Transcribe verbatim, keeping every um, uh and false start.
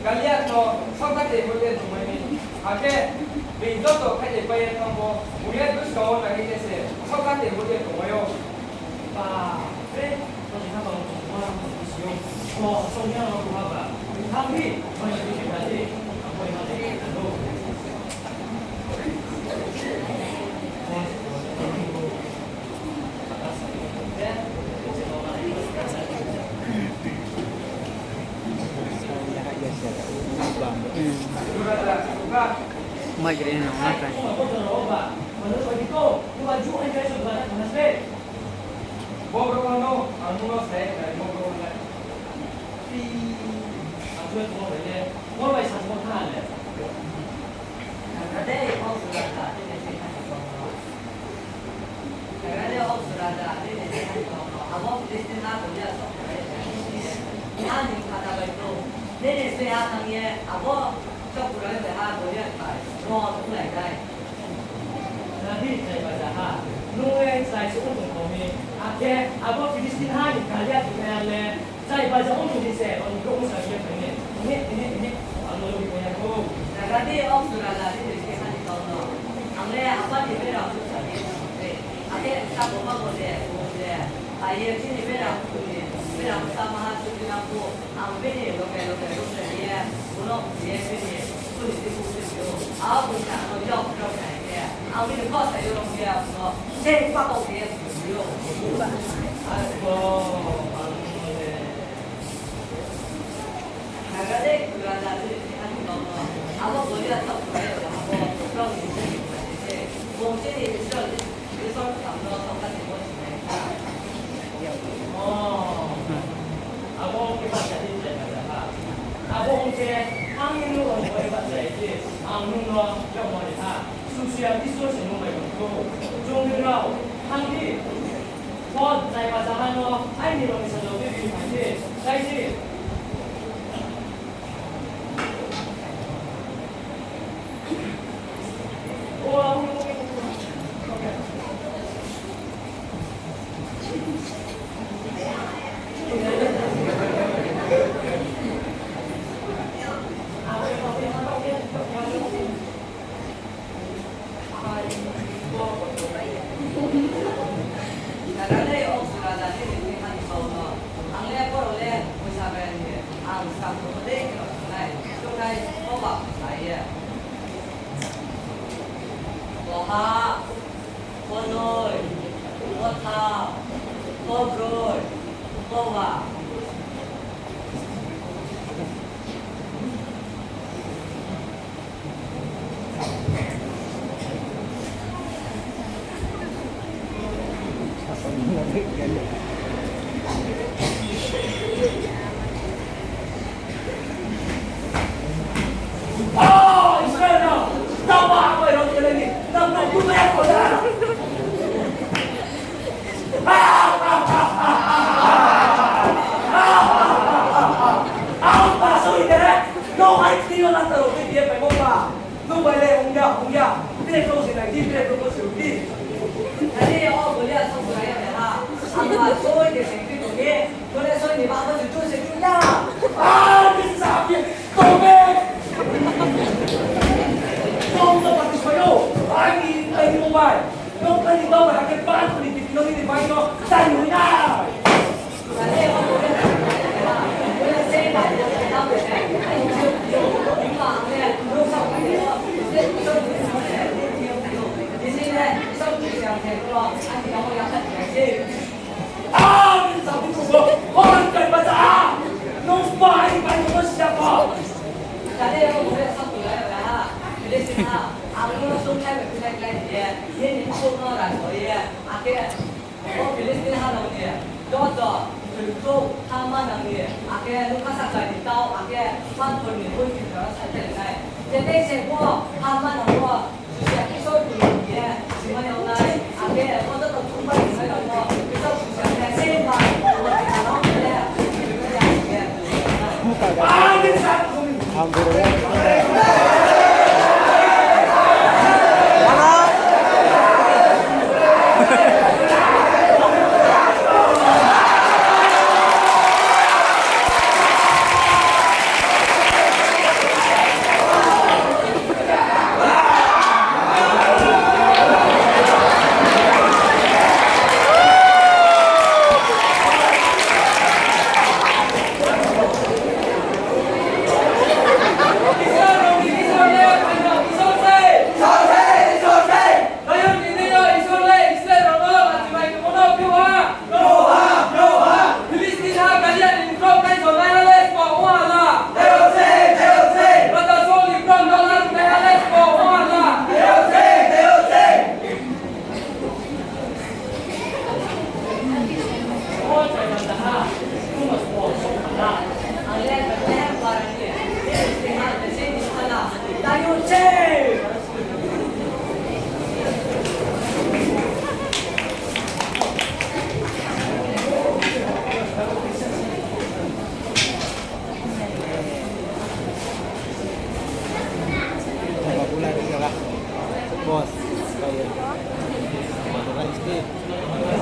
Goliath no sokha tei bo ye tongmai mi. Akhe bini joto khailai pai ye thanng pho, bung le duskang wo nai ye se sokha tei bo ye tongmai ou. Ba, bre, bo ni ha ba tong ma, bo si ou. Bo tong ya no ha ba. Thanng di, bo ni ha di. Mai gre no na kai. Bo brouh no, ang no sai, bo brouh no. Ang no bai sa mo tha le. Ang dei o sura da, dei ni se ha ni tong no. Ang dei o sura da, dei ni se ha ni tong no. Abo Filistin ha Goliath song bai. Ani kata bai to. Dei ni se ha thang ye, abo sokura le ha Goliath bai. Ro tu lai dai. Nadi chrai baja ha, nung le chrai se ong tong mi, akhe abo Filistin ha ni Goliath ni kaya le, chrai baja ong tong di se, oni kau sa ye phai ni, ini, ini, ini, ang no logi phai ya kho. Nadi o sura nadi ni se ha ni tong no, ang le apa ni bera sa ye, akhe sa bo ma bo de, bo de, aye chini bera, bera sa ma ha su ni na kho. Ang bini loge loge rung ye, uno ye bini suni di bung sini yo. Abo bung sa no yau yau sa ye. Ang bini kau sa yo rung ye, uno se pa kau ye sini yo. Abo, ang no le. Nagade kura da sini sini ang no. Abo Goliath sa kura yo, abo rung ye sini kura ye. Bung sini Israel. Abo ong khe, ang ni nung rao bai bahcha ye, ang nung no yagmo ri ha. Susia Isor se nung bai tong thou. Chung ni rao, thang di. Bo chrai baja ha no, aini rao ni sajao di, di phai di, phai di. Koha, konoi, kotha, kobroi, koba. O Israel rao, tama bai rao kele ni, nang no tu ya ko da. Ang pasoi de, no ai ti yo na ta ro ti ye pai mo pa. Nung bai le ong ya, ong ya. Tre kau se nai di, tre kau se di. Tadi o Goliath song se nai ya ha. Ang ba soi de se di ko ye. Ko le soi ni ba ko se tu se tu ya. Ah, ni sa ye. Kau be. Kau to pa ti soi yo. Ai ni, ai ni mo bai. Nung bai ni ba bai ha ke ba ko ni ti no ni bai no. Sa ni ya. O Filistin ha rao ni joto, joto, hama nang ni, akhe nukha sakhlai ni tau, akhe pathor ni boi ni jora saithai nai. Je tei se bo hama nang wo, Susia Isor ni ye, simai yag nai, akhe bo joto thumbai ni nai rao wo, Isor Susia ni se ba, bo ni nang wo le, Motherland State.